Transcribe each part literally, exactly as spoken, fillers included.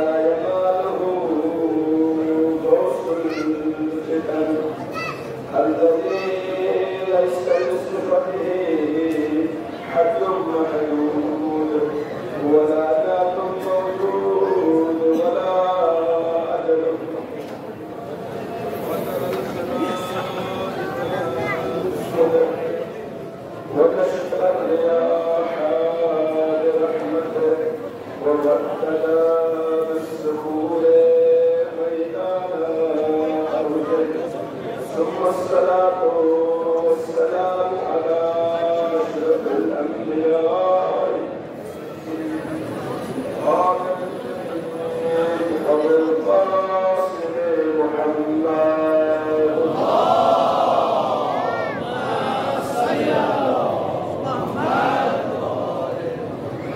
يناله غوث الفتن الذي ليس لصفته حد محدود ولا ذات موجود ولا أجل. وكشف الرياح برحمته ومددنا بالسحور ميدان أرضه. ثم الصلاة والسلام على أشرف الأنبياء أبي القاسم محمد.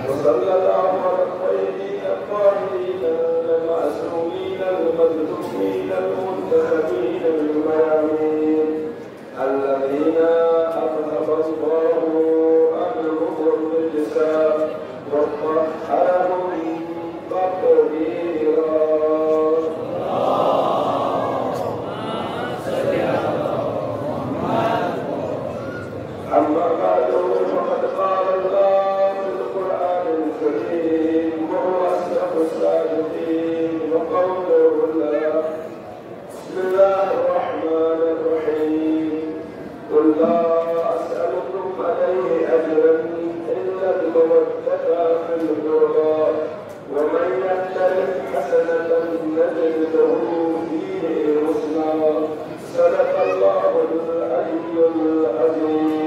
وصلى الله على الطيبين الطاهرين المعصومين المظلومين المنتخبين بالميامين. الذين أذهب الله عنهم الرجس وطهرهم تطهيرا. أما بعد، فقد قال الله في القرآن الكريم وهو أصدق الصادقين وقوله الحق. بسم الله الرحمن الرحيم. قل لا أسألكم عليه أجرا إلا المودة في القربى ومن يقترف حسنة نزد له فيه حسنا. صدق الله العلي العظيم.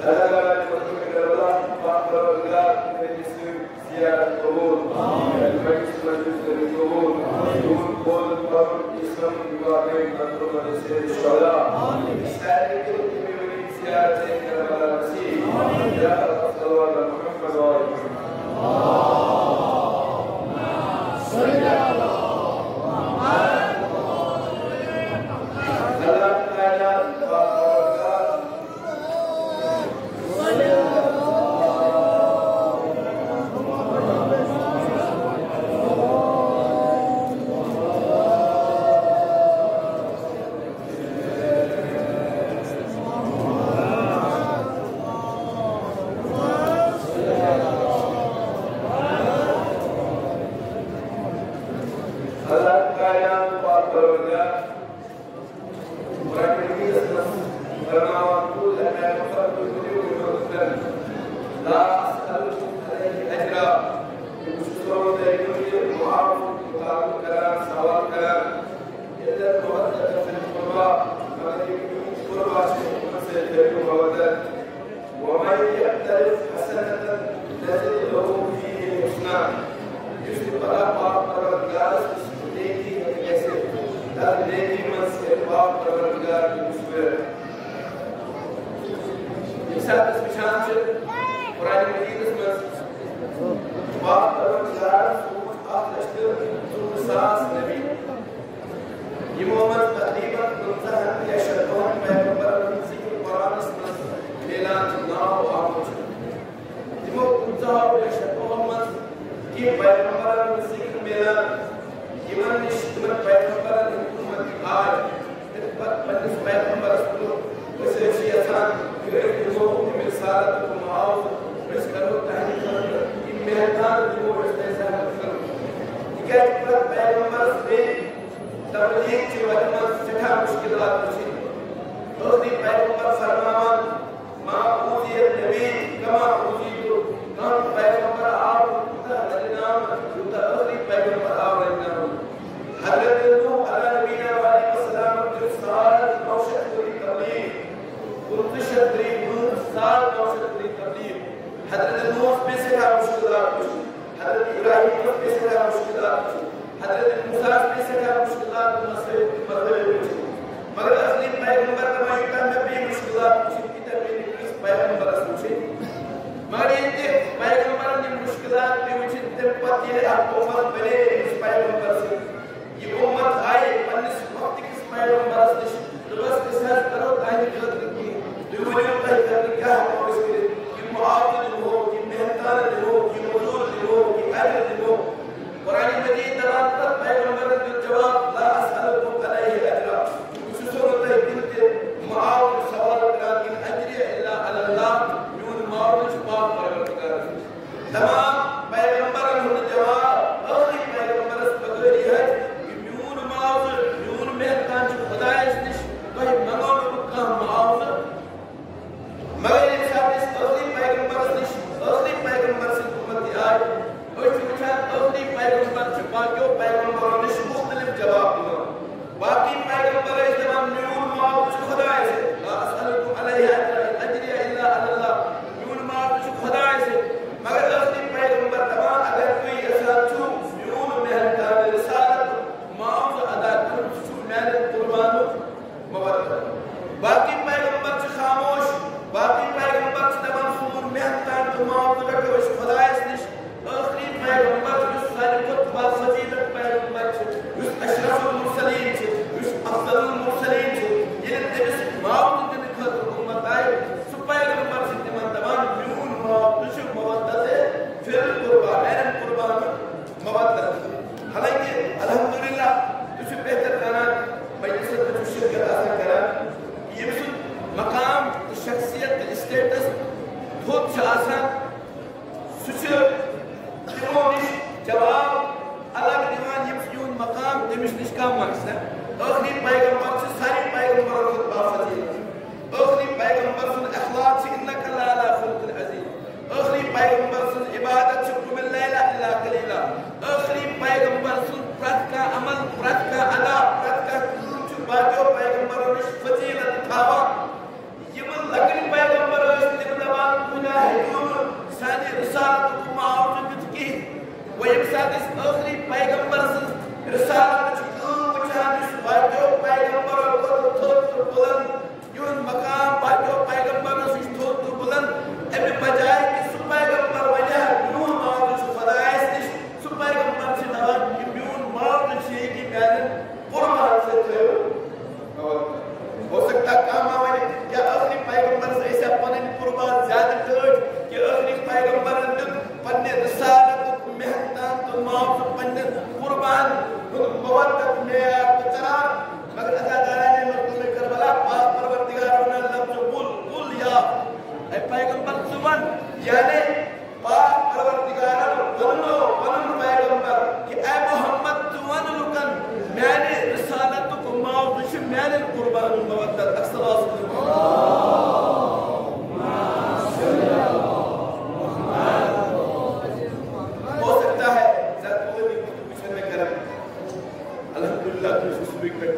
Amen. Ziyarət qəbul. Məclis, məclis qəbul. Yolun, yolun, yolun, İslam mübarek, Allah'ın seyir inşallah. İşte, ziyarət Kərbala nasib. Ya Resulallah, Muhammed və ali Muhammed. Allah Teala Allah Teala پاک پروردگار قرآن مجیدس منٛز فرماوان، "قل اے پیغمبر، تُہۍ ؤنِو یِمن لُکن، لا اسألکم علیہ اجرا، بہٕ چھُس نہٕ تۄہہِ کُنہِ معاوضُک مُطالبہٕ کران، سوال کران، الا المودۃ فی القربی، مگر یِم میون قربا چھِ، یِمن سۭتۍ تھٲیِو مودت۔" ومن یقترف حسنة نزد له فیہ حسنا۔ یُس تہِ پگاہ پاک پروردگارس نِش نیکی ہیٚتھ گژھِ، تتھ نیکی منٛز کَرِ پاک پروردگار تٔمِس ورٲے۔ ییٚمہِ ساتہٕ أسۍ وٕچھان چھِ قرآن مجیدس منٛز پاک پروردگارن سوٗز اکھ لچھ تہٕ ژوٚوُہ ساس نبی۔ یِمو منٛز تقریباً پٕنٛژٕہن یا شتوُہن پیغمبرن ہُنٛد ذِکر قرآنس منٛز میلان چھُ، ناو آمُت چھُ۔ تِمو پٕنٛژٕہو یا شتوُہو منٛز کینٛہہ پیغمبرن ہُنٛد ذِکر میلان، یِمن نِش، تِمن پیغمبرن ہٕنٛدۍ اُمتی آے۔ تہٕ پتہٕ پننِس پیغمبرس ووٚنُکھ، "أسۍ حظ چھِ یژھان کہِ أسۍ دِمو تُہنٛدِ رسالتُک معاوضہٕ، أسۍ کرو تُہنٛدِ خٲطرٕ یہِ میدان دِمو أسۍ تۄہہِ زحمت کٔرمٕژ۔" تِکیازِ پرٛٮ۪تھ پیغمبرس پیٚیہِ تبلیغ چہِ وتہِ منٛز سٮ۪ٹھاہ مُشکِلات وٕچھِنۍ۔ ٲخری پیغمبر فرماوان، "ما اوذی النبی کما اوذیت"، کانٛہہ پیغمبر آو نہٕ تیوٗتاہ رلناونہٕ، یوٗتاہ ٲخری پیغمبر آو رلناونہٕ۔ حضرت نوح علیہ نبینا و علیہ السلام دیُت ساڑ نو شیٚتھ ؤری تبلیغ، پٕنٛژٕہ شیٚتھ ؤری برٛونٛہہ ساڑ نو شیٚتھ ؤری تبلیغ۔ حضرت نوحس پیٚیہِ سٮ۪ٹھاہ مُشکِلات وٕچھِنۍ۔ حضرت ابراہیمس پیٚیہِ سٮ۪ٹھاہ مُشکِلات وٕچھِنۍ۔ حضرت موسیٰ ہس پیٚیہِ سٮ۪ٹھاہ مُشکِلات تہٕ مسٲیِل، مسٲیِل وٕچھِنۍ۔ مگر اصلی پیغمبر دپان، یوٗتاہ مےٚ پیٚیہِ مُشکِلات وٕچھِنۍ، تیٖتیٛاہ پیٚیہِ نہٕ کٲنٛسہِ پیغمبرس وٕچھِنۍ۔ مگر ییٚلہِ تہِ پیغمبرن یِم مُشکِلات پیٚیہِ وٕچھِنۍ، تَمہِ پتہٕ ییٚلہِ اکھ اُمت بنے أمِس پیغمبر سۭتۍ، یہِ اُمت آیہِ پننِس وقتہٕ کِس پیغمبرس نِش، دوٚپُس، "أسۍ حظ کرو تُہنٛدِ خٲطرٕ کینٛہہ۔" ہٮ۪کو أسۍ کٔرِتھ؟ یہِ معاوضہٕ دِمہو، یہِ محنتانہٕ دِمہو، یہِ مٔزوٗر دِمہو، یہِ اجر دِمہو۔ قرآن مجید دپان، تتھ پیغمبرن دیُت جواب، "لا اسألکم علیہ اجرا"، بہٕ چھُسو نہٕ تۄہہِ کُنہِ تہِ معاوضُک سوال کران، "ان اجریہ الا علی اللہ"، میون معاوضہٕ چھُ پاک پروردگارس نِش۔ تمام پیغمبرن ہُنٛد جواب ٲخری پیغمبرس بغٲری حج، یہِ میون معاوضہٕ، میون محنتان چھُ خدایس نِش، تۄہہِ منگو نہٕ بہٕ کانٛہہ معاوضہٕ۔ مگر ییٚمہِ ساتہٕ أسۍ ٲخری پیغمبرس نِش، ٲخری پیغمبر سٕنٛدِ اُمتی آے، أسۍ چھِ وٕچھان ٲخری پیغمبر چھُ باقیو پیغمبرو نِش مُختٔلِف جواب دِوان۔ باقی پیغمبر ٲسۍ دَپان، "میون معاوضہٕ چھُ خۄدایَس سۭتۍ، لا اسألکم علیہ اجرا، ان اجریہ الا علی اللہ، میون معاوضہٕ چھُ خۄدایَس سۭتۍ۔" مگر ٲخری پیغمبر دَپان، "اگر تُہۍ یژھان چھِو میون محنتانہٕ رسالت معاوضہٕ ادا کرُن، سُہ چھُ میانٮ۪ن قربانُک مبدل۔" باقی پیغمبر چھِ خاموش، باقی پیغمبر چھِ دَپان، "سون محنتانہٕ تہٕ معاوضہٕ رَٹو أسۍ خۄدایَس نِش۔" ٲخری پیغمبر، یُس ساروی کھۄتہٕ بافضیلت پیغمبر چھُ، یُس اشرف المرسلین چھُ، یُس افضل المرسلین چھُ، ییٚلہِ أمِس معاوضہٕ دِنہٕ خٲطرٕ اُمت آیہِ، سُہ پیغمبر چھُ تِمن دَپان، "میون معاوضہٕ چھُ مودت فی القربان، میانٮ۪ن قربانن مودت۔" حالانکہ الحمدللہ، تُہۍ چھِو بہتر زانان، مجلسن منٛز چھُ شرکت آسان کران، ییٚمہِ سُنٛد مقام تہٕ شخصیت تہٕ اسٹیٹس تھوٚد چھُ آسان، سُہ چھُ تِمو نِش جواب الگ دِوان، ییٚمِس یِہُنٛد مقام تٔمِس نِش کم آسہِ۔ ٲخری پیغمبر چھُ سارے پیغمبرن کھۄتہٕ بافضیلت۔ ٲخری پیغمبر سُنٛد اخلاق چھُ انک لعلی خلق عظیم۔ ٲخری پیغمبر سٕنٛز عبادت چھِ قم اللیل الا قلیلا۔ ٲخری پیغمبر سُنٛد پرٛٮ۪تھ کانٛہہ عمل، پرٛٮ۪تھ کانٛہہ ادا، پرٛٮ۪تھ کانٛہہ کٲم چھُ باقیو پیغمبرو نِش فضیلت تھاوان۔ یِم لۄکٕٹۍ پیغمبر ٲسۍ، تِم دَپان، "تُہۍ نہ ہیٚکِو نہٕ سانہِ رسالتُک معاوضہٕ دِتھ کِہیٖنۍ۔" وۄنۍ ییٚمہِ ساتہٕ أسۍ ٲخری پیغمبر سٕنٛز رسالتٕچ کٲم وٕچھان، یُس باقیو پیغمبرو کھۄتہٕ تھوٚد تہٕ بُلنٛد، یِہُنٛد مقام باقیو پیغمبرو نِش تھوٚد تہٕ بُلنٛد، اَمہِ بجایہِ کہِ سُہ پیغمبر وَنہِ ہا، "میون معاوضہٕ چھُ خۄدایَس نِش"، سُہ پیغمبر چھُ دَپان، "یہِ میون معاوضہٕ چھُ یہِ کہِ میانٮ۪ن قربان سۭتۍ تھٲیِو۔" ہو سکتا ہے کانٛہہ ما وَنہِ، کیٛاہ ٲخری پیغمبرس ٲسۍ ہا پنٕنۍ قربان زیادٕ ٹٲٹھۍ، کہِ ٲخری پیغمبرن دیُت پننہِ رسالتُک محنتان تہٕ معاوضہٕ پننٮ۪ن قربان ہُنٛد مودت معیار تہٕ قرار؟ مگر عزادارانِ مظلوم کربلا، پاک پروردگار وَنان لفظ قل، قل یا، اے پیغمبر ژٕ وَن، یعنی پاک پروردگارن ووٚنُن، ووٚنُن پیغمبر کہ اے محمد، ژٕ وَن لُکن، میانہِ رسالتُک معاوضہٕ چھُ میانٮ۪ن قربانن مودت۔ السلام علیکم۔ ہو سکتا ہے زیادٕ بولے نہیں، کچھ پوچھنے میں کرم۔ الحمدللہ، تُہۍ ٲسِو صُبحٕکۍ پٮ۪ٹھ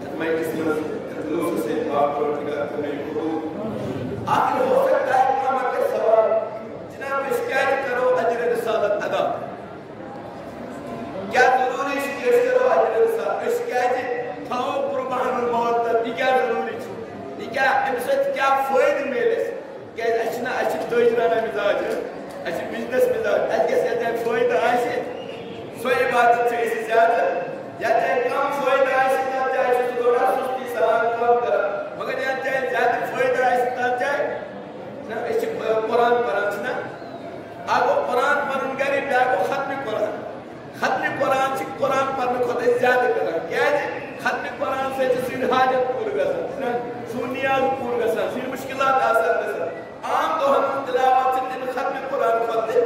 یَتھ مجلسہِ منٛز، یَتھ مجلسہِ منٛز پاک پروردگار کوٚر مےٚ یہِ قبوٗل۔ آخر ہو سکتا ہے کانٛہہ ما کرِ سوال، جناب، أسۍ کیٛازِ کرو اجر رسالت ادا؟ کیٛاہ ضروٗری چھُ کہِ أسۍ کرو اجر رسالت؟ أسۍ کیٛازِ تھاوو قربانُن مودت؟ یہِ کیٛاہ ضروٗری چھُ؟ یہِ کیٛاہ، اَمہِ سۭتۍ کیٛاہ فٲیدٕ میلہِ اَسہِ؟ کیٛازِ اَسہِ چھِنہ، اَسہِ چھِ تٲجرانہ مِزاج، اَسہِ چھِ بِزنِس مِزاج۔ اَسہِ گژھِ یَتھ جایہِ فٲیدٕ آسہِ، سۄ عبادت چھِ أسۍ زیادٕ، یَتھ جایہِ کَم فٲیدٕ آسہِ، تَتھ جایہِ چھِ أسۍ تھوڑا سُستی سان کٲم کران۔ مگر یَتھ جایہِ زیادٕ فٲیدٕ آسہِ، تَتھ جایہِ، نہ، أسۍ چھِ قرآن پَران، چھِنہ؟ اَکھ گوٚو قرآن پَرُن گَرِ، بیٛاکھ گوٚو ختمِ قرآن۔ ختمِ قرآن چھِ قرآن پرنہٕ کھۄتہٕ أسۍ زیادٕ کران۔ کیازِ؟ ختمِ قرآن سۭتۍ چھِ سٲنۍ حاجت پوٗرٕ گژھان، چھِنہ؟ سون نیاز پوٗرٕ گژھان، سٲنۍ مُشکِلات آسان گژھان۔ عام دۄہن ہٕنٛز تلاوت چھِ تَمہِ ختمِ قرآن کھۄتہٕ تہِ۔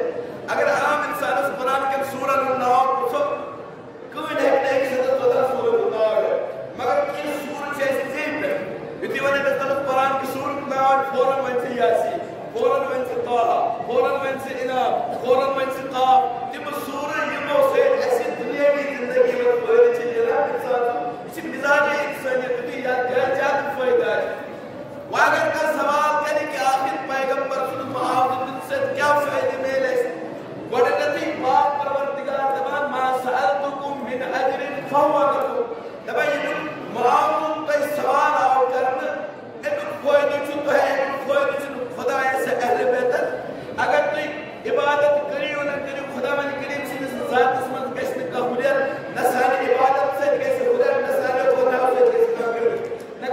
اگر عام اِنسانس قرآن کٮ۪ن سوٗرن ہُنٛد ناو پرٛژھو، کٕہٕنۍ ہیٚکہِ نہٕ أکِس ہتس ژۄدہن سوٗرن ہُنٛد ناو ہیٚتھ۔ مگر کینٛہہ سوٗرٕ چھِ اَسہِ زیٚوِ پٮ۪ٹھ۔ یُتھُے وۄنۍ اَتٮ۪تھ تَتٮ۪تھ قرآن کہِ سوٗرُک ناو آسہِ، فوراً وَنہِ سُہ یاسیٖن، فوراً وَنہِ سُہ طٰہٰ، فوراً وَنہِ سُہ اِنعام، فوراً وَنہِ سُہ قاف۔ تِم سوٗرٕ یِمو سۭتۍ اَسہِ دُنیٲوی زِندگی منٛز فٲیدٕ چھِ میلان اِنسان سُنٛد۔ یہِ چھِ مِزاجے اِنسٲنیت، یُتھُے یَتھ جایہِ زیادٕ فٲیدٕ آسہِ۔ وۄنۍ اگر کانٛہہ سوال کَرِ کہِ آخر پیغمبر سُنٛد معاوضہٕ دِنہٕ سۭتۍ کیٛاہ فٲیدٕ میلہِ اَسہِ؟ گۄڈٕنیتھٕے پاک پروردگار دَپان، "ما سألتکم من اجر فہو لکم۔" دَپان، ییٚمیُک معاوضُک تۄہہِ سوال آو کرنہٕ، اَمیُک فٲیدٕ چھُ تۄہہِ، اَمیُک فٲیدٕ چھُنہٕ خۄدایَس یا اہلِ بیتَس۔ اگر تُہۍ عبادت کٔرِو نہ کٔرِو، خۄداوندِ کریم سٕنٛدِس ذاتَس منٛز گژھِ نہٕ کانٛہہ ہُرٮ۪ر، نہ سانہِ عبادت سۭتۍ گژھِ ہُرٮ۪ر، نہ سانیو گۄناہو سۭتۍ گژھِ کانٛہہ ہُرٮ۪ر۔ نہ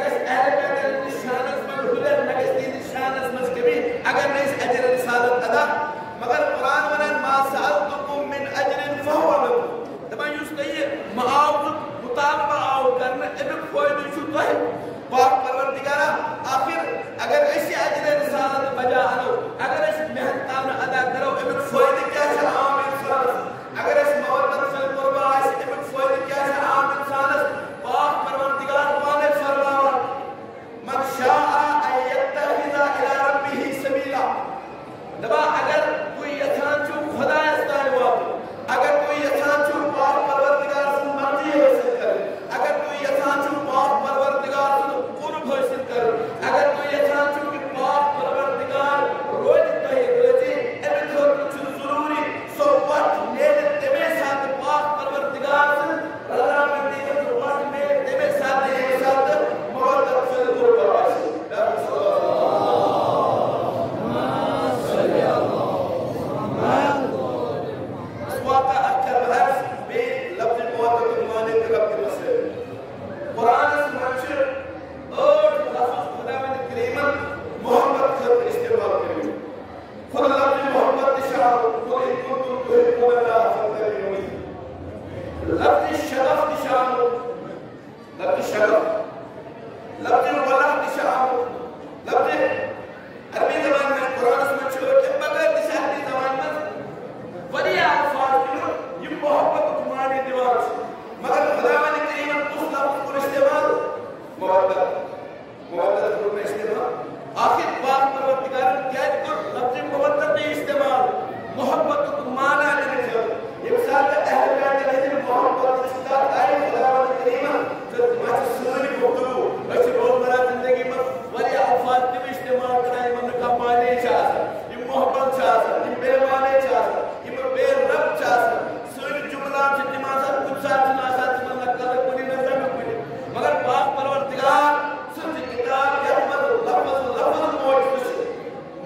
یِمن نہٕ کانٛہہ معنی چھِ آسان، یِم محبت چھِ آسان، یِم بے معنی چھِ آسان، یِم بے ربط چھِ آسان۔ سٲنۍ جملات چھِ تِم آسان، کُنہِ ساتہٕ چھِنہٕ آسان تِمن نہ کلہٕ کُنہِ نہ زنٛگہٕ کُنہِ، مگر پاک پروردگار سٕنٛز یہِ کِتاب، یَتھ منٛز لفظ لفظ موجود چھِ،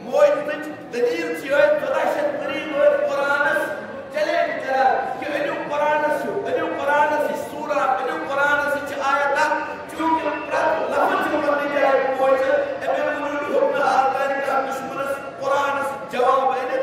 موجودٕچ دٔلیٖل چھِ یِہوٚے، ژۄداہ شیٚتھ ؤری وٲتۍ قرآنس چیلنج کران کہِ أنِو قرآنس ہیوٗ، أنِو قرآنس یہِ سورہ، أنِو قرآنس یہِ چھِ آیت اکھ، چونکہ پرٛٮ۪تھ لفظ چھُ پننہِ جایہِ موجود، اَمے موٗجوٗب ہیوٚک نہٕ آز تام کانٛہہ دُشمنس قرآنس جواب أنِتھ۔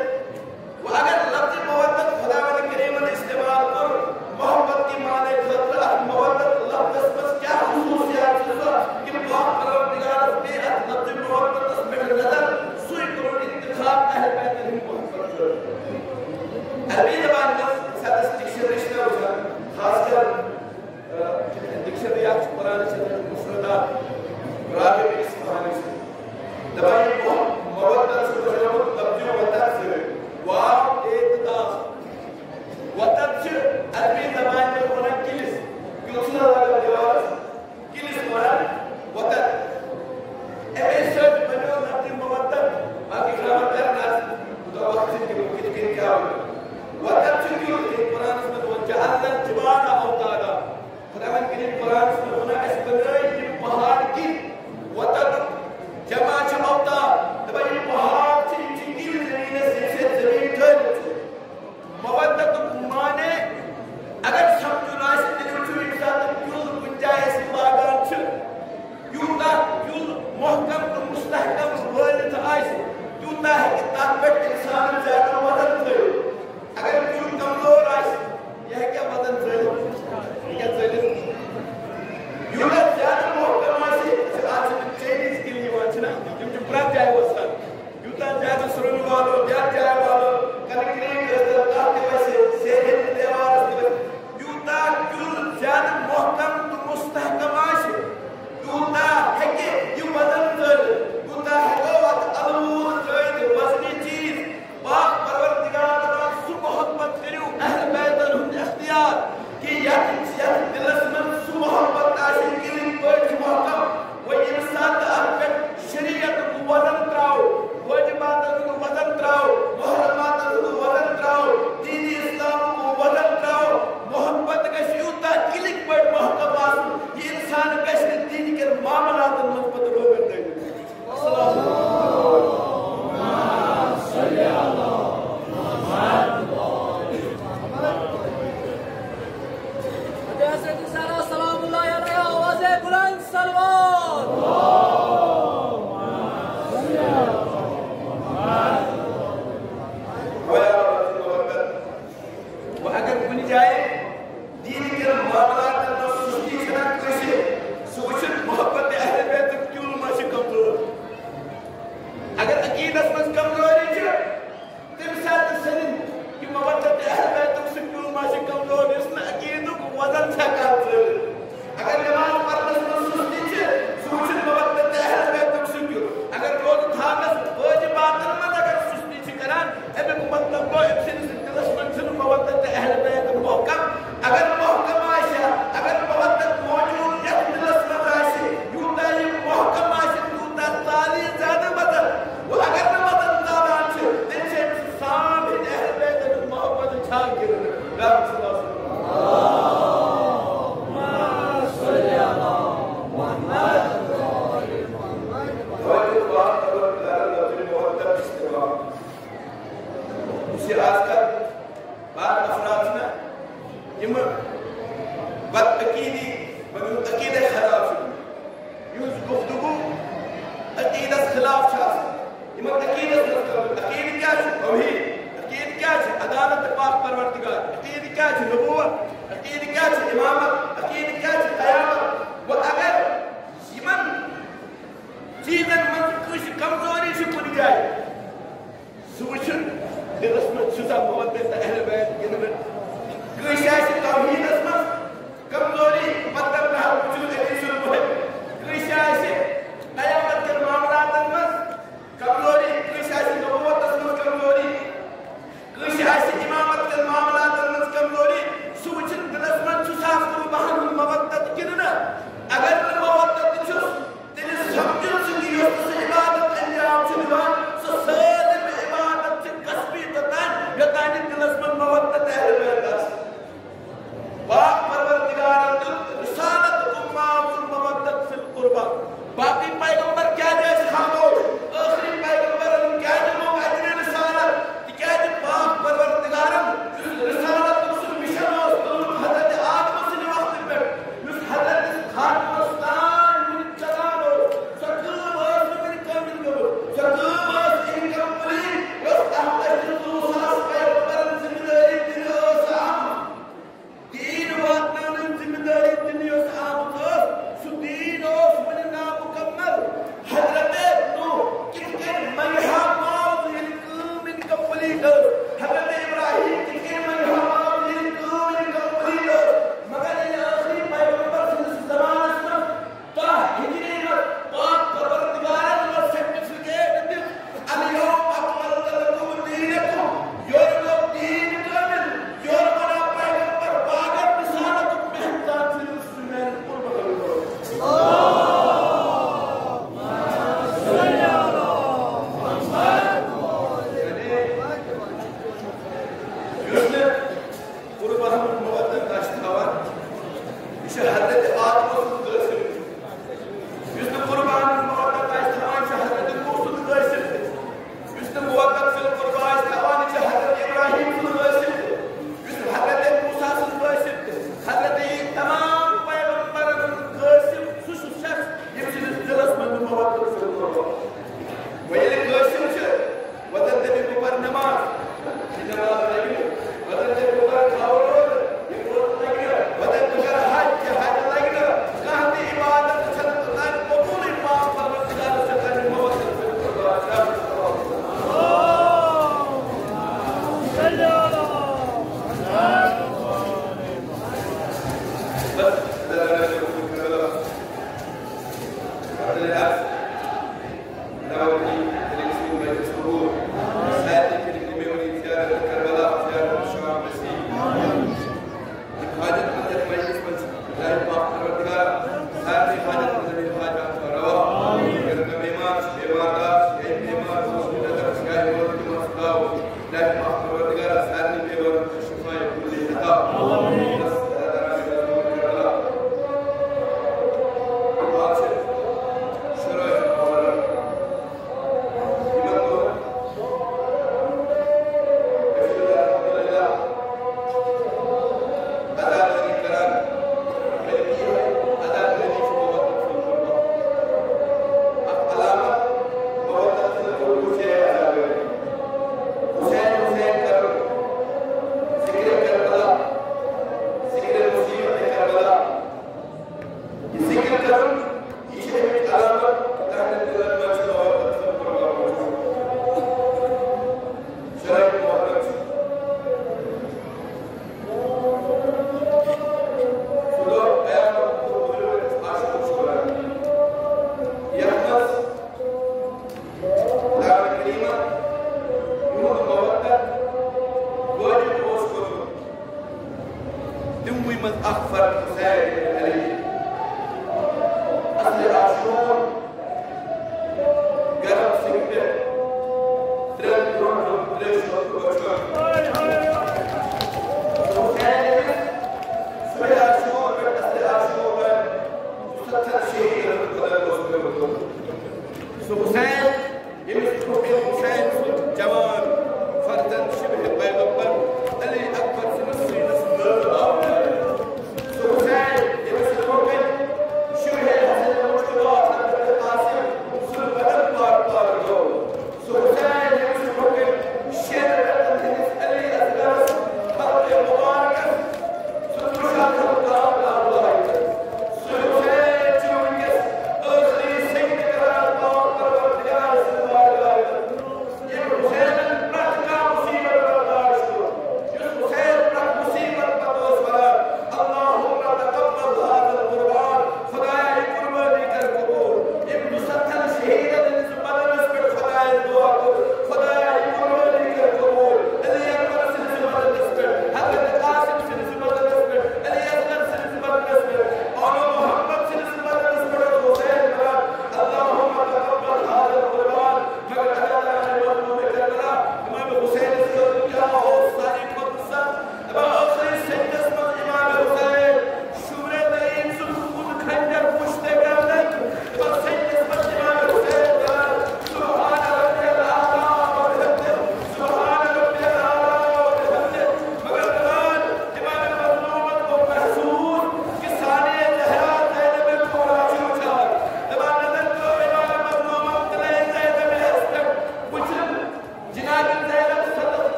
وۄنۍ اگر لفظ مودت خداوند کریمن استعمال کوٚر محبت کی معنی خٲطرٕ، اتھ مودت لفظس منٛز کیٛاہ خصوصیات چھِ سۄ کہِ پاک پروردگارس پیٚیہِ اتھ لفظ مودتس پٮ۪ٹھ نظر، سُے کوٚرُن انتخاب اہل بیتن ہٕنٛدِ محبت خٲطرٕ۔ عربی زبانہِ منٛز ییٚمہِ ساتہٕ أسۍ ڈکشنری چھِ وٕچھان، خاص کر ڈکشنری اکھ چھِ قرآن چھِ مفردات راغب اصفہانی چھِ دپان، یہِ مو-، مودت چھُ بنیومُت لفظ وطن سۭتۍ، واو تے تہٕ دال۔ وطن چھِ عربی زبانہِ منٛز ونان کِلِس، کیُتھ چھُنہ لگان دیوارس، کِلِس ونان وطن۔ اَمے سۭتۍ بنیو لفظ مودت، باقٕے گرامر کرن آز، خدا وقت چھُنہٕ تِمن کِتھ کٔنۍ کیٛاہ ونو۔ وطن چھُ کیُتھ، ییٚلہِ قرآنس منٛز ووٚن، "جعلنا الجبال اوتادا"۔ خداوند کریم قرآنس منٛز ونان، اسہِ بنٲے یِم پہاڑ کِتھ؟ وطنُک جمع چھِ اوتاد۔ دپان، یِم پہاڑ چھِ، یِم چھِ کِلۍ زمینس، ییٚمہِ سۭتۍ زمین ٹھٔہرِتھ چھِ۔ مودتُک معنی اگر سمجھُن آسہِ، تیٚلہِ وٕچھِو، ییٚمہِ ساتہٕ کُل کُنہِ جایہِ أسۍ لاگان چھِ، یوٗتاہ کُل محکم تہٕ مستحکم وٲلِتھ آسہِ، تیوٗتاہ ہیٚکہِ تتھ پٮ۪ٹھ انسانن زیادٕ وزن تھٲوِتھ۔ اگر کُل کمزور آسہِ، یہِ ہیٚکیٛاہ وزن ژٲلِتھ؟ یہِ ہیٚکیٛاہ ژٲلِتھ؟ یوٗتاہ زیادٕ محکم آسہِ، اَتھ چھِ تِم چینیٖز کِلۍ یِوان، چھِنہ؟ تِم چھِ پرٛٮ۪تھ جایہِ وَسان۔ یوٗتاہ زیادٕ سرٛوٚن والو، یَتھ جایہِ والو، کنکریٹ ٲسۍتن، تَتھ تہِ وَسہِ، سیرِ ہِنٛدِس دیوارَس تہِ وَسہِ۔ یوٗتاہ کُل زیادٕ محکم تہٕ مستحکم آسہِ، تیوٗتاہ ہیٚکہِ یہِ وزن ژٲلِتھ، تیوٗتاہ ہیٚکو اَتھ الوُن ترٛٲوِتھ وزنی چیٖز۔ پاک پروردگار دپان، سُہ محبت کٔرِو اہل بیتن ہُنٛد اختیار کہِ یتھ، یتھ دلس منٛز سُہ محبت آسہِ کِلِنۍ پٲٹھۍ محکم۔ وۄنۍ ییٚمہِ ساتہٕ اتھ پٮ۪ٹھ شریعتُک وزن ترٛاوو، واجباتن ہُنٛد وزن ترٛاوو، محرماتن ہُنٛد وزن ترٛاوو، دین اسلامُک وزن ترٛاوو، محبت گژھِ یوٗتاہ کِلِنۍ پٲٹھۍ محکم آسُن، یہِ انسان گژھِ نہٕ دین کٮ۪ن معاملاتن منٛز پتہٕ روگن دٲری۔ حضرت زہرا سلام اللہ علیہا، آواز بلند صلوات۔ وۄنۍ اگر کُنہِ جایہِ دین کٮ۪ن معاملاتن منٛز سُستی چھنہ کٲنٛسہِ، سُہ وٕچھِن محبت اہل بیتُک کیُل ما چھُ کمزور۔ اگر عقیدس منٛز کمزوری چھِ، تمہِ ساتہٕ سٔنِن یہِ محبت اہل بیتُک سُہ کیُل ما چھُ کمزور، یُس نہٕ عقیدُک وزن چھُ ہٮ۪کان ژٲلِتھ۔ اگر نماز پرنس منٛز سُستی چھِ، سُہ وٕچھِن محبت اہل بیتُک سُہ کیُل۔ اگر روزٕ تھاونس واجباتن منٛز اگر سُستی چھِ کران، اَمیُک مطلب گوٚو، أمۍ سٕنٛدِس دِلس منٛز چھُنہٕ مودت اہل بیت محکم۔ اگر محکم آسہِ ہا، اگر مودت موجود یتھ دِلس منٛز آسہِ، یوٗتاہ یہِ محکم آسہِ، تیوٗتاہ ژالہِ یہِ زیادٕ وزن۔ وۄنۍ اگر نہٕ وزن ژالان چھُ، تیٚلہِ چھِ أمِس سام ہیٚتہِ اہل بیتن ہُنٛد محبت چھا گِرنہٕ؟ رب صلی اللہ علیہ وسلم۔ یُس یہِ آز کل بعض افراد چھِنہ، یِم بد عقیدی، یِمن ہُنٛد عقیدے خراب چھُ، یِہُنٛز گفتگو عقیدس خلاف چھِ آسان۔ یِمن عقیدس منٛز کم-، عقیدٕ کیٛاہ چھُ؟ توحید۔ عقیدٕ کیٛاہ چھُ؟ عدالت تہٕ پاک پروردگار۔ عقیدٕ کیٛاہ چھُ؟ نبوت۔ عقیدٕ کیٛاہ چھُ؟ امامت۔ عقیدٕ کیٛاہ چھُ؟ قیامت۔ وۄنۍ اگر یِمن چیٖزن منٛز کٲنٛسہِ کمزوری چھِ کُنہِ جایہِ، سُہ وٕچھُن دِلس منٛز چھُ سا محبت اہل بیت کِنہٕ نہٕ۔ کٲنٛسہِ آسہِ توحیٖدس منٛز کمزوری، مطلب نہ حظ وٕچھُن أتی چھُنہٕ مُحب۔ کٲنٛسہِ آسہِ قیامت کٮ۪ن معاملاتن منٛز کمزوری، کٲنٛسہِ آسہِ نبوتس منٛز کمزوری، کٲنٛسہِ آسہِ امامت کٮ۪ن معاملاتن منٛز کمزوری، سُہ وٕچھِن دِلس منٛز چھُ سا قربان ہُنٛد مودت کِنہٕ نہٕ۔ اگر نہٕ مودت چھُس، تیٚلہِ سمجھُن سُہ کہِ یۄس تہِ سُہ عبادت انجام بیمار دار، یہِ بیمار اوس، مےٚ دَپَس، گَرِ ووت تِم ہسپتال، دَپہِ، پروردگارا، سارنٕے بیمارَن کر شفاء کُلِّ عطا۔ بس، اللہ تعالیٰ ہن کرم۔ آز چھِ شُراہ محرم۔ یِمَن دۄہَن ٲسۍ أسۍ الحمدللہ عزادٲری کران، بلکہِ یِہوٚے عزادٲری چھِ محبت رسول اللہ۔ اکھ علامت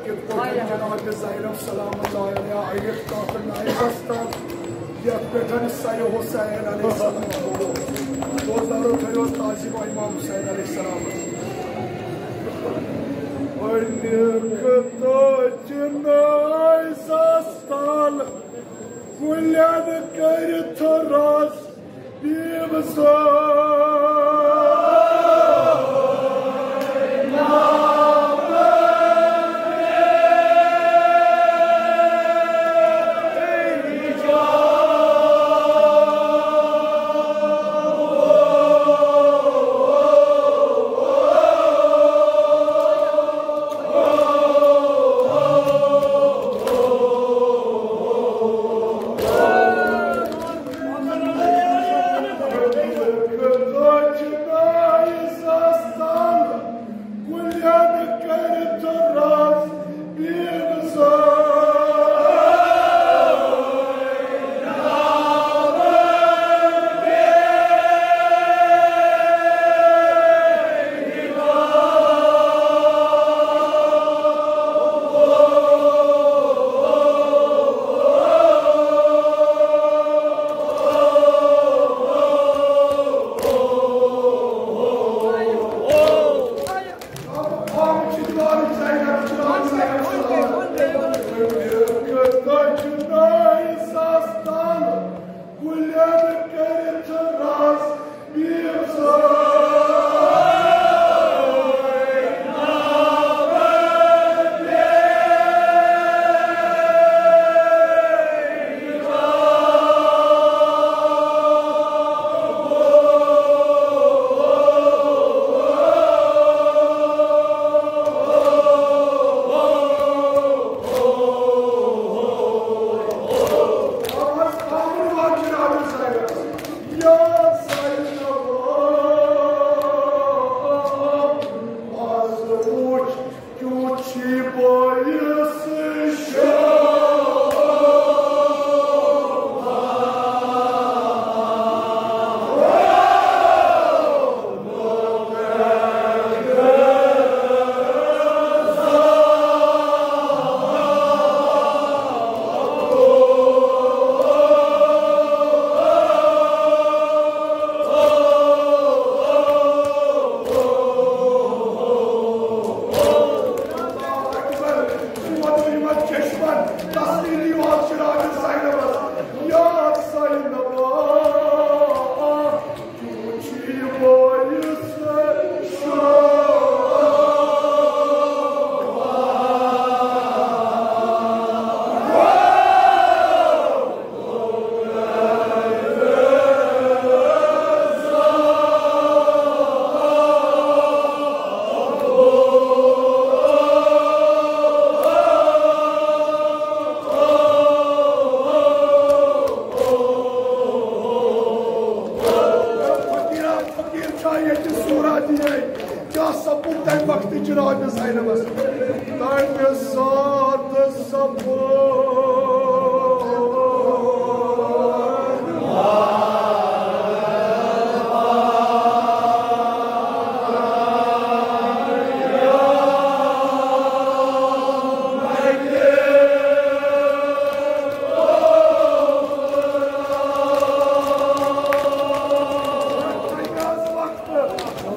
یِتھ پٲٹھۍ جناب زینب سلام اللہ علیہا آیہِ کافر نایہِ دستان، یتھ پٮ۪ٹھ سید حسین علیہ السلام گوٚو۔ دوستانو، تھٲیِو حظ تعظیم امام حسین علیہ السلامس۔ پننہِ خطہٕ چہِ نایہِ دستان کُلٮ۪ن کٔرِتھ رس فقیرا، فقیر چھا ییٚتہِ صورت یِہے؟ کیٛاہ سپُد تَمہِ وقتہٕ جناب زینبس؟ تَمہِ ساتہٕ سپُد۔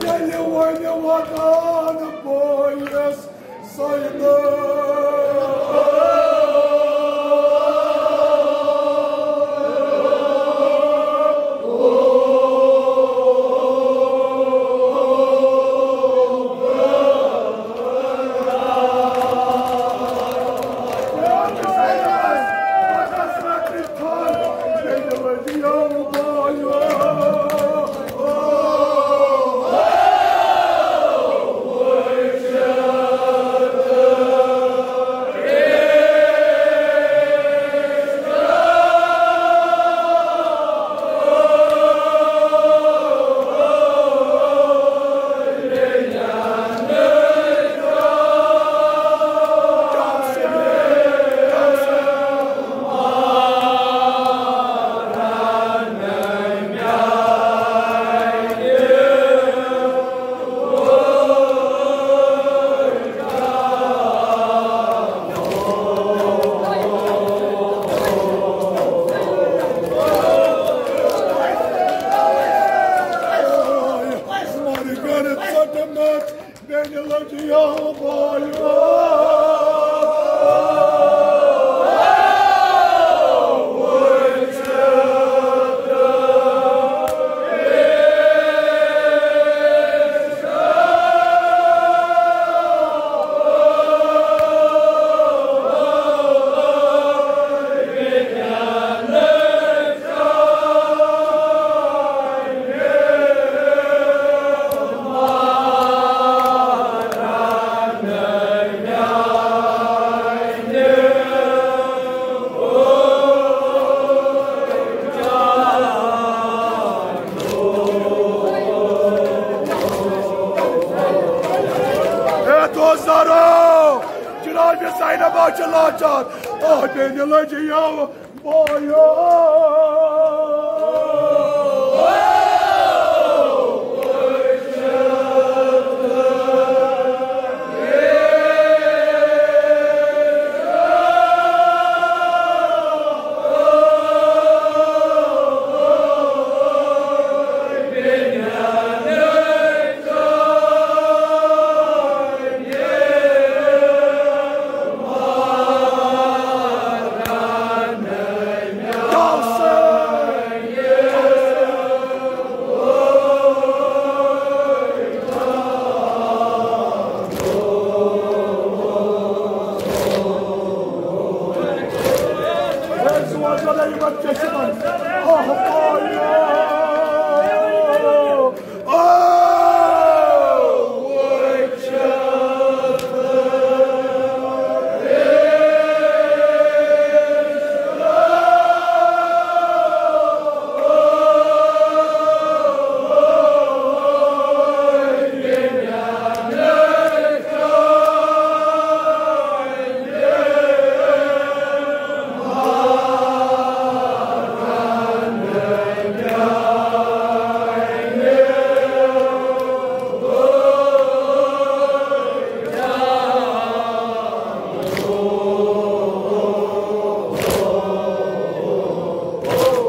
ییٚلہِ وۄنۍ وَدان بٲیِس زینب۔ زینب چھِ لاچار، آہ بیٚنہِ لٔجہِ یَوٕ بایو۔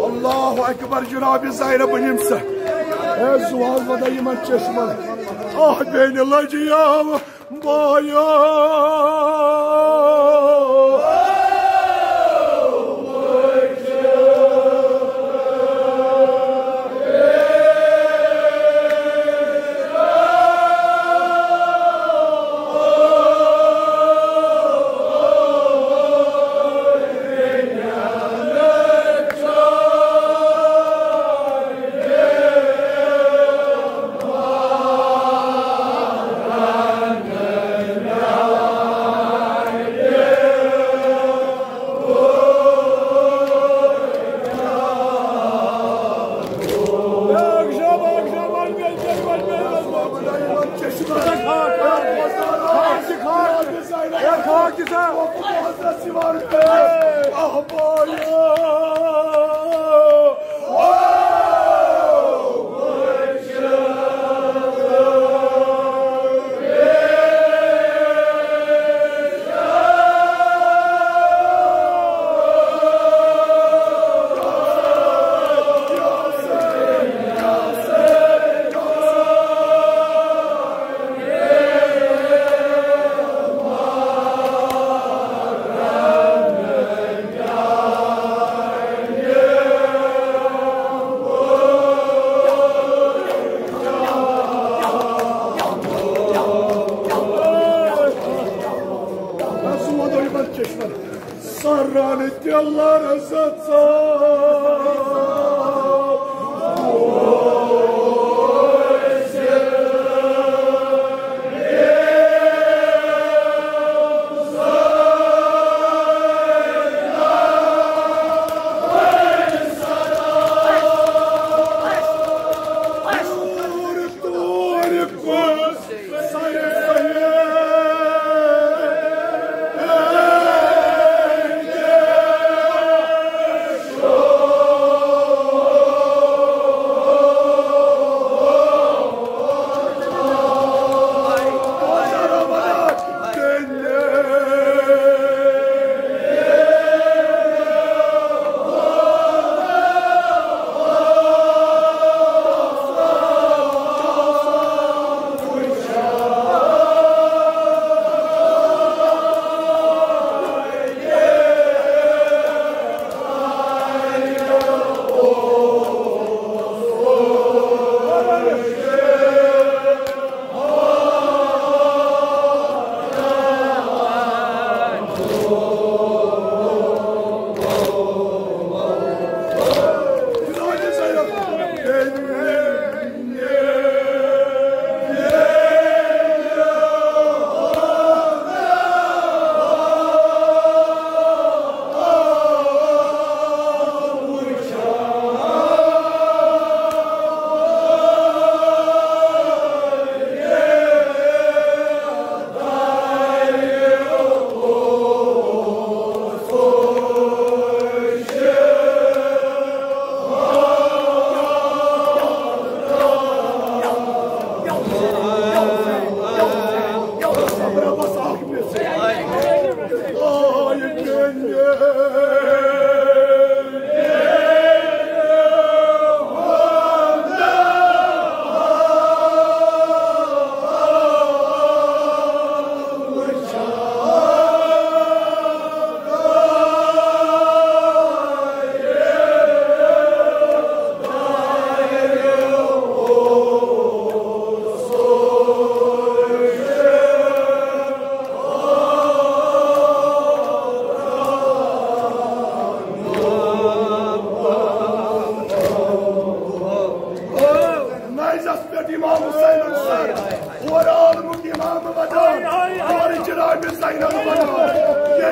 اللہ اکبر جناب زینب، یِم سا اے زوال ودا یِمن چشمن، آہ بیٚنہِ لٔجہِ یَوٕ بایو۔ سرن تہِ لرزٕ ژاو۔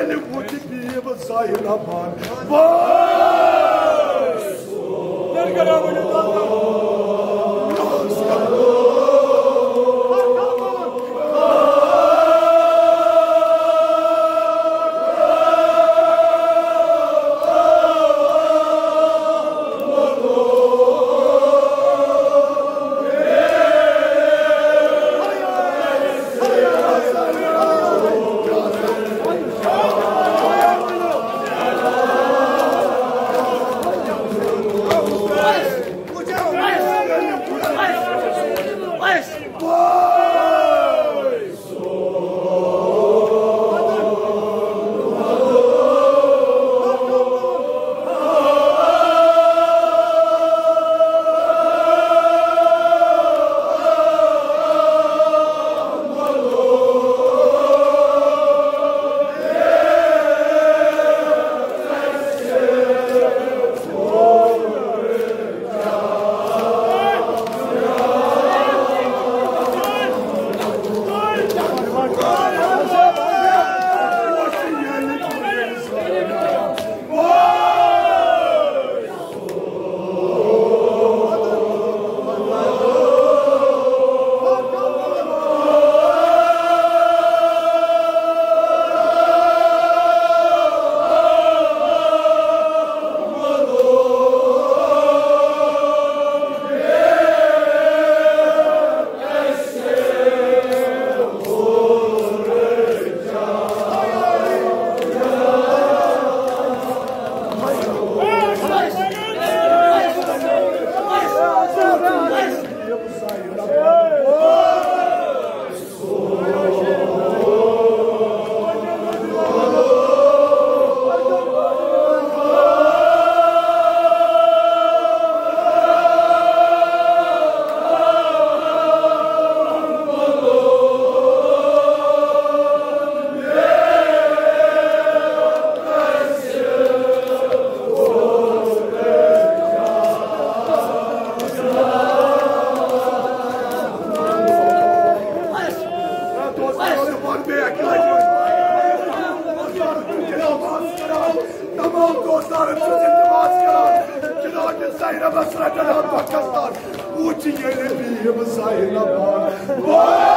ییٚلہِ وُچھِ پیٖب ظاہر امان۔ وٲے! تمام دوستانن چھُس التماس کران، جناب زینبس رٹن ہم پاکستان۔ وُچھ ییٚلہِ بیٖب زینب وٲے!